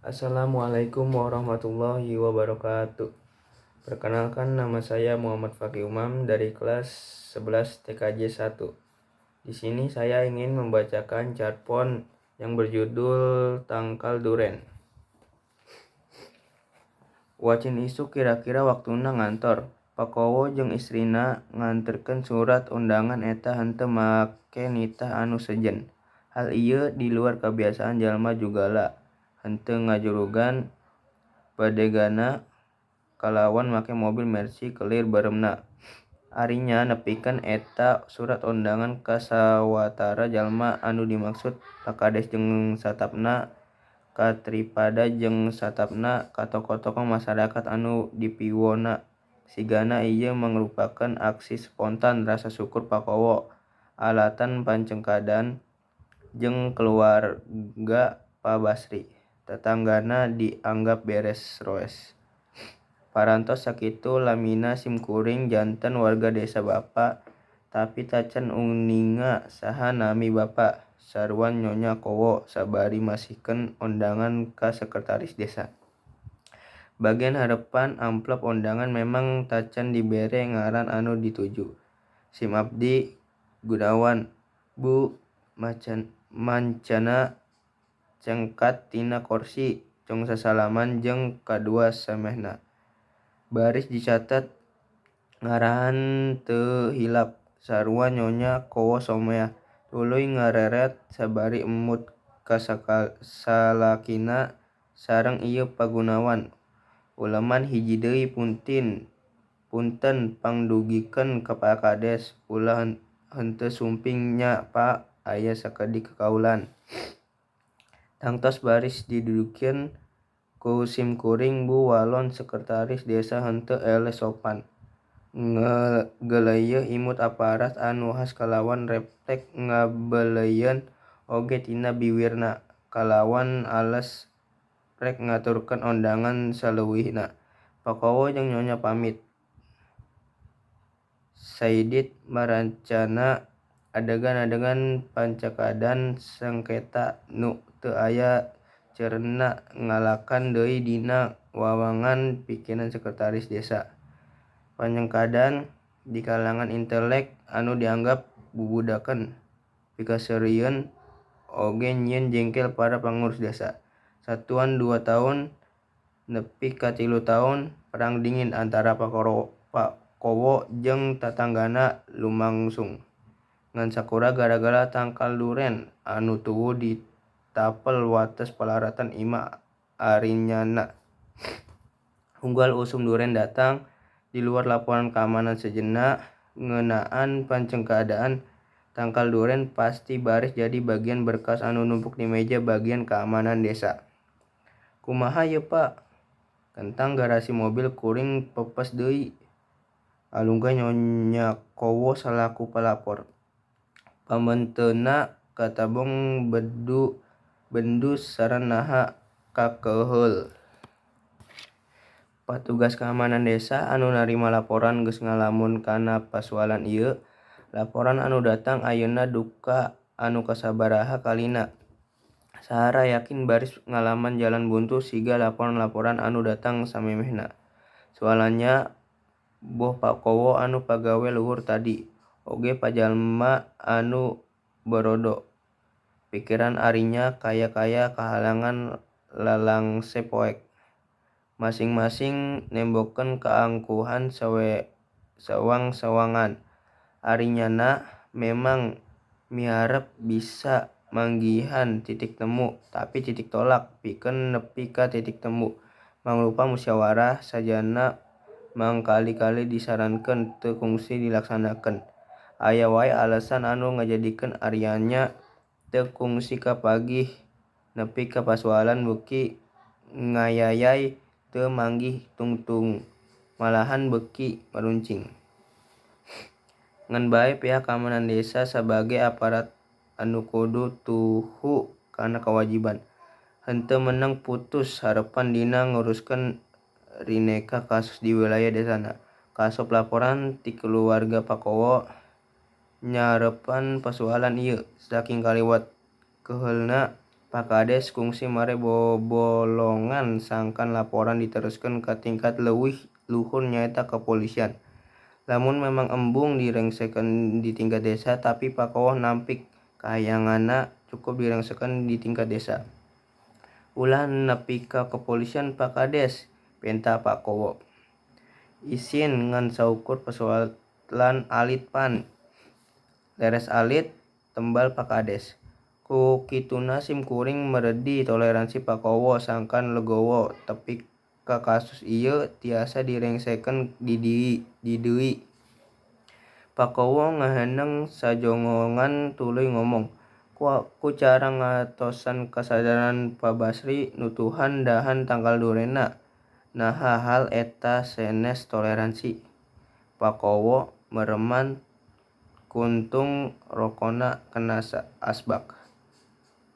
Assalamualaikum warahmatullahi wabarakatuh. Perkenalkan, nama saya Muhammad Faqih Umam dari kelas 11 TKJ 1. Di sini saya ingin membacakan cerpon yang berjudul Tangkal Duren. Wacin isuk kira-kira waktuna ngantor. Pak Kowo jeung istrina nganterkeun surat undangan eta henteu make nitah anu sejen. Hal ieu di luar kabiasaan jalma jugala henteu ngajurugan badegana kalawan make mobil Mercy kelir beureumna. Arinya nepikeun eta surat undangan ka sawatara jalma anu dimaksud, Pak Kades jeung satapna, Ka Tripada jeung satapna, ka tokoh-tokoh masarakat anu dipiwona. Sigana ieu mangrupakeun aksi spontan rasa syukur Pak Kowo alatan pancengkadan jeung kaluarga Pak Basri, tatanggana dianggap beres roes. Parantos sakitu lamina simkuring janten warga desa Bapa, tapi tacan uninga saha nami Bapa, saruan Nyonya Kowo sabari masihkeun ondangan ka sekretaris desa. Bagian hareupan amplop ondangan memang tacan dibere ngaran anu dituju. Sim abdi Gunawan, Bu. Mancana cengkat tina korsi tong sasalaman jeung kadua samehna. Baris dicatet ngarahan teu hilap, sarua Nyonya Kowo someah. Tuluy ngareret sabari emut ka salakina sareng ieu Pa Gunawan. Uleman hiji deui punten pangdugikeun ka Pa Kades, ulah henteu sumping nya Pa aya sakedik kakaulan. Tangtos baris didugikeun ku simkuring Bu Walon sekretaris desa henteu eleh sopan. Geuleuh imut aparat anu has kalawan replek ngabeuleyan oge tina biwirna. Kalawan ales rek ngaturkeun ondangan saleuwihna. Pak Kowo jeung Nyonya pamit. Saidit marancana adegan-adegan pancangkadan sangketa nu teu aya ceurenna ngalakan deui dina wawangan pikiran sekretaris desa. Panyengkadan di kalangan intelek anu dianggap bubudakan pikaseurieun oge nyieun jengkel para pangurus desa. Satuan 2 taun nepi ka 3 taun perang dingin antara Pak Kowo jeung tatanggana lumangsung. Ngan sakura gara-gara tangkal duren anu tuwuh di tapel wates palaratan imah Arinyana. Unggal usum duren datang, di luar laporan keamanan sejenna ngeunaan pancengkadaan tangkal duren pasti baris jadi bagian berkas anu numpuk di meja bagian keamanan desa. Kumaha yeuh Pa? Kentang garasi mobil kuring pepes deui. Alungka Nyonya Kowo salaku palapor. Pameunteu katabong bendu sareng naha kakeuheul. Patugas keamanan desa anu narima laporan geus ngalamun kana pasualan ieu. Laporan anu datang ayeuna duka anu kasabaraha kalina. Sahara yakin baris ngalaman jalan buntu siga laporan-laporan anu datang samemehna. Sualannya boh Pak Kowo anu pagawe luhur tadi, oge pajalma anu borodo. Pikiran Arinya kaya-kaya kahalangan lalangse poek. Masing-masing nembokeun kaangkuhan sewang-sewangan. Arinyana memang miharep bisa manggihan titik temu, tapi titik tolak pikeun nepi ka titik temu. Mangrupa musyawarah sajana mangkali-kali disarankeun teu kungsi dilaksanakeun. Aya wae alesan anu ngajadikeun Arianya teu kungsi kapagih nepi ka pasualan beuki ngayayay teu manggih tungtung, malahan beuki maruncing. Ngan bae pihak keamanan desa sabage aparat anu kudu tuhu kana kewajiban, henteu meunang putus harepan dina nguruskeun rineka kasus di wilayah desana. Kaasup laporan ti kaluarga Pak Kowo nyareupan pasualan ieu. Saking kaliwat keuheulna Pak Kades kungsi mere bobolongan sangkan laporan diteruskeun ka tingkat leuwih luhur nyaeta kepolisian. Lamun memang embung direngsekeun di tingkat desa tapi Pak Kowo nampik kahayanganna cukup direngsekeun di tingkat desa. Ulah nepi ka kepolisian Pak Kades, penta Pak Kowo. Isin ngan saukur persoalan alit pan. Leres alit, tembal Pak Kades. Ku kituna sim kuring meredi toleransi Pak Kowo sangkan legowo tepi ka kasus ieu tiasa direngsekeun di deui. Pak Kowo ngaheneng sajongongan tuluy ngomong, Ku cara ngatosan kasadaran Pa Basri nutuhan dahan tangkal durenna, naha hal eta sanes toleransi. Pak Kowo mereman kuntung rokona kena asbak.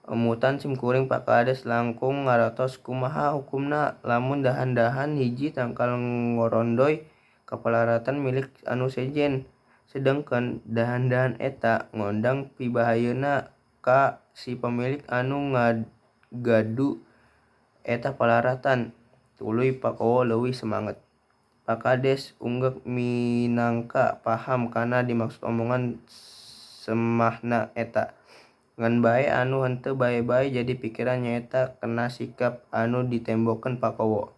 Emutan sim kuring Pak Kades langkung ngaratos kumaha hukumna lamun dahan-dahan hiji tangkal ngorondoy ka palaratan milik anu sejen. Sedengkeun dahan-dahan eta ngondang pibahayeuna ka si pemilik anu ngagadu eta palaratan. Tuluy Pak Kowo leuwih semanget. Pak Kades unggek minangka paham kana dimaksud omongan semahna eta. Ngan bae anu henteu bae-bae jadi pikiran nyaeta kana sikap anu ditembokeun Pak Kowo.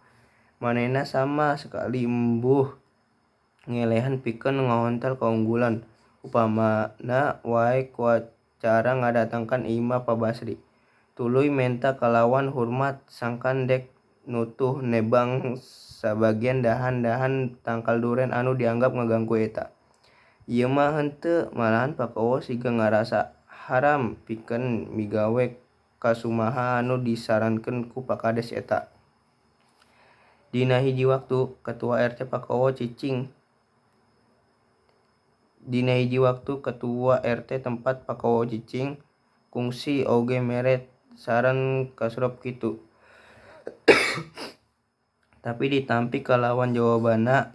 Manehna sama sakali embuh ngelehan pikeun ngahontal kaunggulan. Upamana wae ku cara ngadatangkeun imah Pa Basri. Tuluy menta kalawan hurmat sangkan dek nutuh nebang sabagian dahan-dahan tangkal duren anu dianggap ngaganggu eta. Ieu mah henteu, malahan Pak Kowo siga ngarasa haram pikeun migawe kasumaha anu disarankeun ku Pak Kades eta. Dina hiji waktu ketua RT Pak Kowo cicing. Dina hiji waktu ketua RT tempat Pak Kowo cicing kungsi oge mere saran kasurep kitu. Tapi ditampik kalawan jawabanna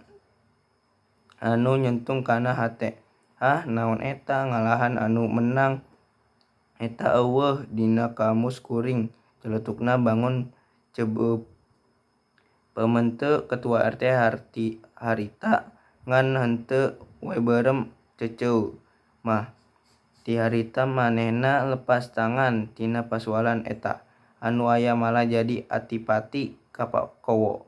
anu nyentung kana hate. Hah, naon eta ngalahan anu menang eta eueuh dina kamus kuring celetukna bangun cebeup. Pemente ketua RT harita ngan henteu we beureum ceceu mah. Ti harita manehna lepas tangan tina pasualan eta. Anu aya malah jadi antipati ka Pak Kowo.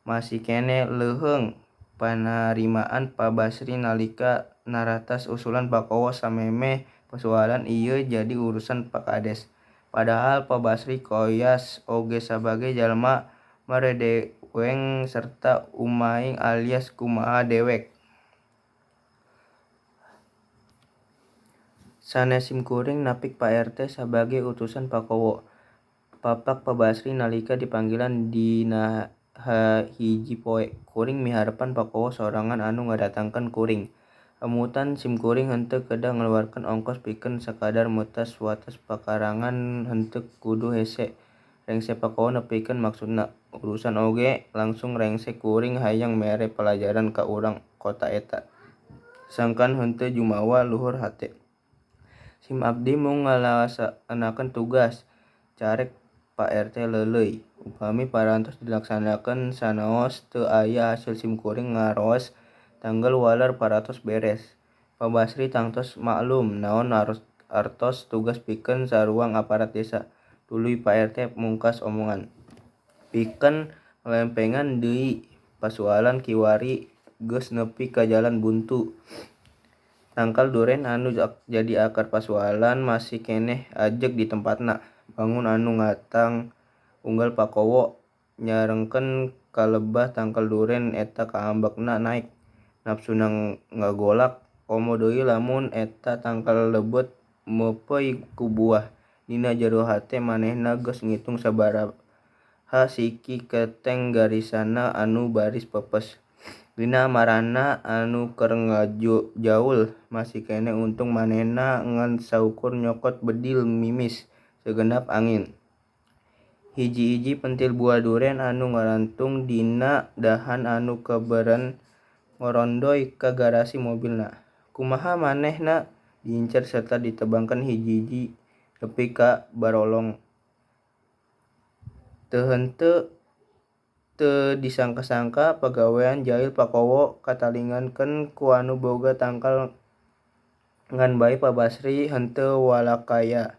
Masih keneh leuheung panarimaan Pa Basri nalika naratas usulan Pak Kowo samemeh pasualan ieu jadi urusan Pak Kades. Padahal Pa Basri koyas oge sabagai jalma maredeweng serta umaing alias kumaha dewek. Sanes simkuring napik Pak RT sabagai utusan Pak Kowo. Papak Pa Basri nalika dipanggilan dina hiji poe. Kuring miharepan Pak Kowo sorangan anu ngadatangkeun kuring. Emutan simkuring henteu kedah ngaluarkeun ongkos pikeun sakadar meutas wates pakarangan henteu kudu hese. Rengse Pak Kowo nepikeun maksudna. Urusan oge langsung rengse kuring hayang mere palajaran ka urang kota eta. Sangkan henteu jumawa luhur hate. Sim abdi mung ngalaksanakeun tugas, carek Pak RT leuleuy. Upami parantos dilaksanakeun sanaos teu aya hasil simkuring ngaroes tanggel waler parantos beres. Pak Basri tangtos maklum naon artos tugas pikeun saruang aparat desa. Tuluy Pak RT mungkas omongan. Pikeun ngalempengan deui pasualan kiwari geus nepi ka jalan buntu. Tangkal duren anu jadi akar pasualan masih keneh ajeg di tempatna. Bangun anu ngatang unggal Pak Kowo nyarengkeun ka lebah tangkal duren eta kaambekna naek. Nafsuna ngagolak komo deui lamun eta tangkal leubet meupeuy ku buah. Dina jero hate manehna geus ngitung sabaraha siki keteng garisanna anu baris pepes. Dina amarahna anu keur ngajaul masih keneh untung manehna ngan saukur nyokot bedil mimis segenap angin. Hiji-hiji pentil buah duren anu ngarantung dina dahan anu keberen ngorondoy ka garasi mobilna. Kumaha manehna diincer serta ditebangkeun hiji-hiji nepi ka barolong. Teu henteu teu disangka-sangka pagawean jahil Pak Kowo katalingankeun ku anu boga tangkal ngan bae Pak Basri henteu walakaya.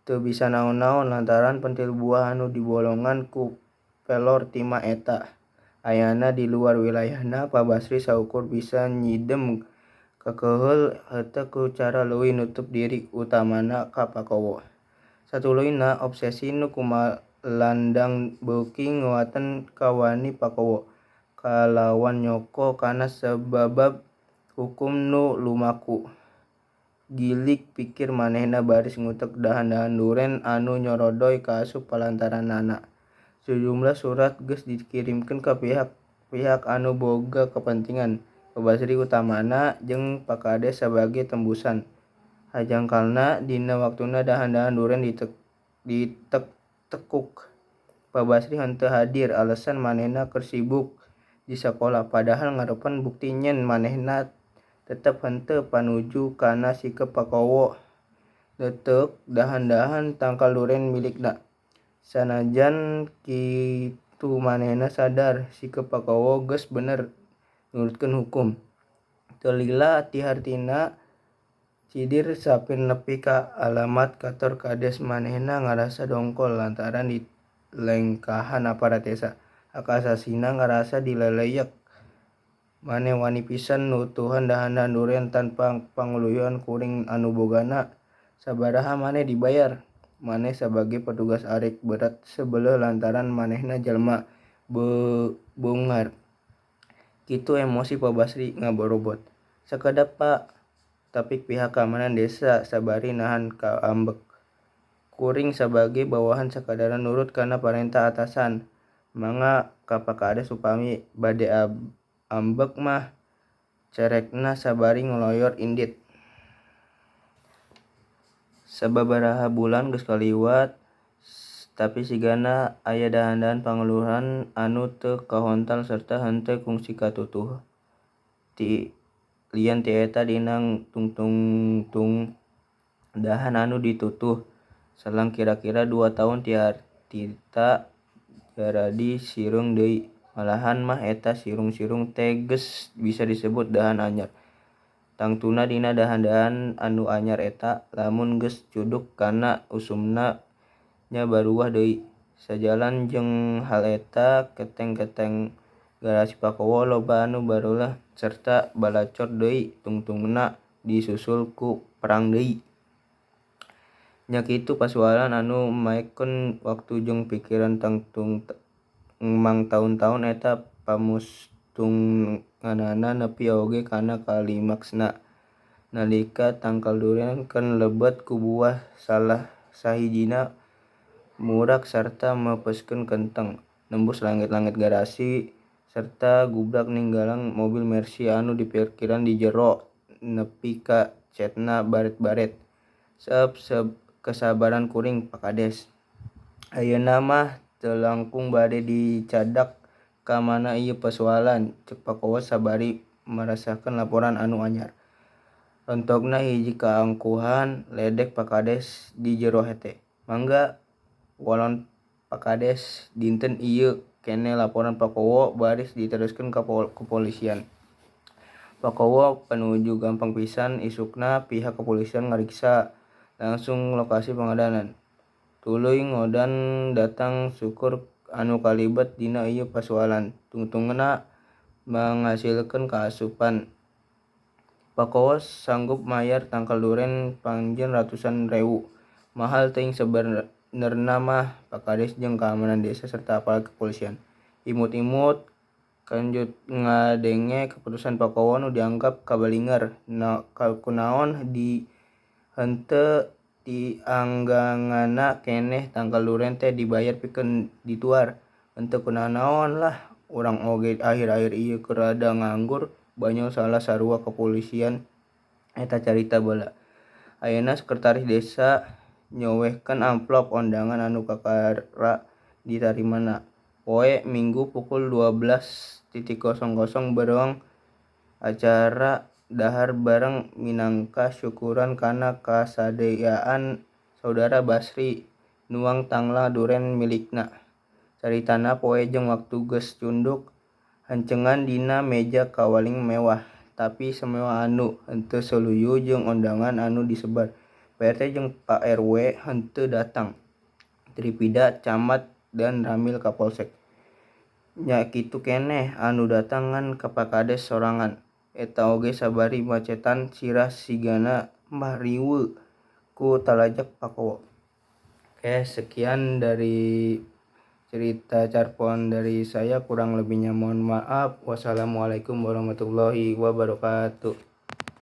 Teu bisa naon-naon lantaran pentil buah anu dibolongan ku pelor timah eta ayana di luar wilayahna. Pak Basri saukur bisa nyidem kakeheul eta ku cara leuwih nutup diri utamana ka Pak Kowo. Satuluyna obsesi nu kumalandang beuki nguatan kawani Pak Kowo kalawan nyoko kana sababab hukum nu lumaku. Gilig pikir manehna baris ngutek dahan-dahan duren anu nyorodoy kaasup palantaranana. Sejumlah surat geus dikirimkeun ka pihak-pihak anu boga kepentingan, Pak Basri utamana jeung Pak Kades sabage tembusan. Hajangkalna dina waktuna dahan-dahan duren ditekuk. Pak Basri henteu hadir alesan manehna keur sibuk di sakola padahal ngarupan bukti nyen manehna tetep henteu panuju kana sikep Pak Kowo neuteuk dahan-dahan tangkal duren milikna. Sanajan kitu manehna sadar sikep Pak Kowo geus bener nurutkeun hukum. Teu lila ti hartina cidir sapir nepi ka alamat kantor kades manehna ngarasa dongkol lantaran dilengkahan aparat desa. Hak asasina ngarasa dileleyek. Maneh wani pisan nutuhan dahan-dahan duren tanpa panguluyuan kuring anu bogana. Sabaraha maneh dibayar? Maneh sabage petugas arek berat sebeleuh lantaran manehna jalma beunghar. Kitu emosi Pak Basri ngaborobot. Sakedap Pak, tapi pihak keamanan desa sabari nahan kaambek. Kuring sabage bawahan sakadar nurut kana parentah atasan. Mangga ka Pak Kades upami bade ambek mah cerekna sabari ngoloyor indit. Sababaraha bulan geus kaliwat tapi sigana aya dahan-dahan pangeluhan anu teu kahontal sarta henteu kungsi katutuh. Lian ti eta dina tungtung dahan anu ditutuh selang kira-kira 2 tahun ti harita jaradi sireung deui. Malahan mah eta sirung-sirung teh geus bisa disebut dahan anyar. Tangtuna dina dahan-dahan anu anyar eta lamun geus cuduk kana usumna nya baruah deui. Sajalan jeung hal eta keteng-keteng garasi Pak Kowo loba anu bareulah sarta balacor deui tungtungna disusul ku perang deui. Nya kitu pasualan anu maekkeun waktu jeung pikiran tangtung mangtaun-taun eta pamustunganana nepi oge kana kalimaksna. Nalika tangkal duren keur lebet ku buah salah sahijina murak sarta meupeskeun kenteng nembus langit-langit garasi sarta gubrak ninggalan mobil Mercy anu diparkiran di jero nepi ka cetna baret-baret. Seep kesabaran kuring Pak Kades. Ayeuna mah teu langkung bade dicadak ka mana ieu pasualan ceuk Pak Kowo sabari marasakeun laporan anu anyar. Rontokna hiji kaangkuhan ledek Pak Kades di jero hete. Mangga walon Pak Kades dinten ieu keneh laporan Pak Kowo baris diteruskeun ka kepolisian. Pak Kowo panuju gampang pisan isukna pihak kepolisian ngariksa langsung lokasi pangadanan. Tuluy ngodan datang syukur anu kalibet dina ieu pasualan. Tungtungna manghasilkeun kaasupan. Pak Kowo sanggup mayar tangkal duren pangjen ratusan rewu. Mahal teuing sabenerna mah Pak Kades jeung keamanan desa serta aparat kepolisian. Imut-imut kanjut ngadenge keputusan Pak Kowo nu dianggap kabalinger. Kunaon di henteu diangganganna keneh tangkal duren teh dibayar pikeun dituar. Henteu kunanaon lah urang oge akhir-akhir ieu keur rada nganggur banyol salah sarua kepolisian eta carita baheula. Ayeuna sekretaris desa nyowehkeun amplop ondangan anu kakara ditarimana. Poe Minggu pukul 12.00 berong acara dahar bareng minangka syukuran kana kasadeaan saudara Basri nuang tangla duren milikna. Caritana poe jeung waktu geus cunduk hancengan dina meja kawaling mewah. Tapi samewah anu, henteu saluyu jeung ondangan anu disebar. Pak RT jeung Pak RW henteu datang. Tripida camat dan ramil Kapolsek. Nya kitu keneh, anu datang ngan Pak Kades sorangan. Eta oge sabari macetan sirah sigana mah riweuh ku talajak Pakowo. Oke, sekian dari cerita carpon dari saya, kurang lebihnya mohon maaf. Wassalamualaikum warahmatullahi wabarakatuh.